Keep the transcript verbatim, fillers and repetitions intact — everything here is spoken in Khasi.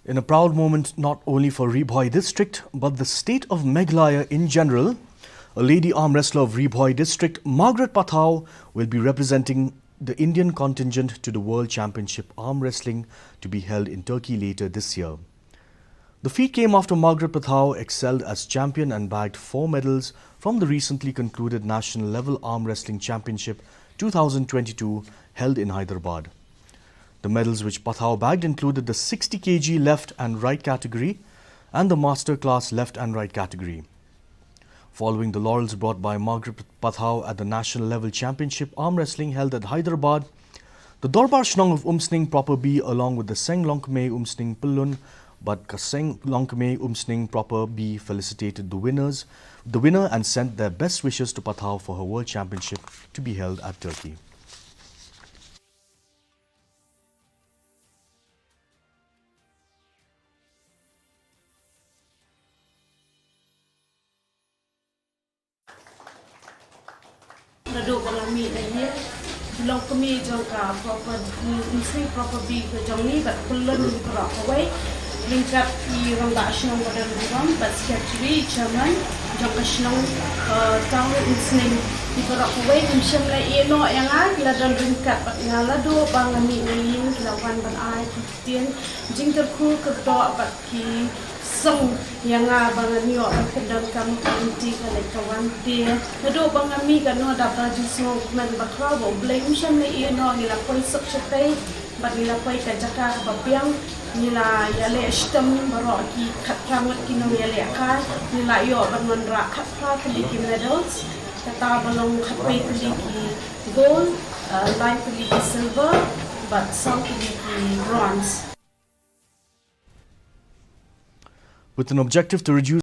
In a proud moment not only for Ri Bhoi district but the state of Meghalaya in general, a lady arm wrestler of Ri Bhoi district, Margaret Pathao, will be representing the Indian contingent to the World Championship Arm Wrestling to be held in Turkey later this year. The feat came after Margaret Pathao excelled as champion and bagged four medals from the recently concluded National Level Arm Wrestling Championship two thousand twenty-two held in Hyderabad. The medals which Pathao bagged included the sixty K G left and right category and the master class left and right category. Following the laurels brought by Margaret Pathao at the national level championship arm wrestling held at Hyderabad, the Dorbar Shnong of Umsning Proper B along with the Seng Longkmie Umsning Pyllun bad ka Seng Longkmie Umsning Proper B felicitated the winners, the winner, and sent their best wishes to Pathao for her World Championship to be held at Turkey. Naduh ba nga mih na ïing, u longkmie jong ka Proper, mm, Umsning Proper B ka jong ngi bad Pyllun baroh kawei, ryngkat i rangbah shnong ba don burom bad secretary, chairman jong ka shnong, eh, Town Umsning, ki baroh kawei kim shym la ïeh noh ïa nga, ki la don ryngkat bad nga naduh ba nga mih na ïing, ki la wan ban ai ki ktien jingkyrkhu kyrdoh bad ki song ïa nga ba ngan ïoh ban pyndonkam ïa ka lynti ka leit ka wan. Te naduh ba nga mih katno da ba jingsngew kmen bakhraw ba U Blei um shym la ïeh noh, ngi la poi suk shatei bad ngi la poi ka jaka kaba biang. Ngi la ïaleh shitom baroh ki khatphra ngut ki nongïalehkai, ngi la ïoh ban wanrah khatphra tylli ki medals, kata ba long khatwei tylli ki gold, uh, lai tylli ki silver bad saw tylli ki bronze. With an objective to reduce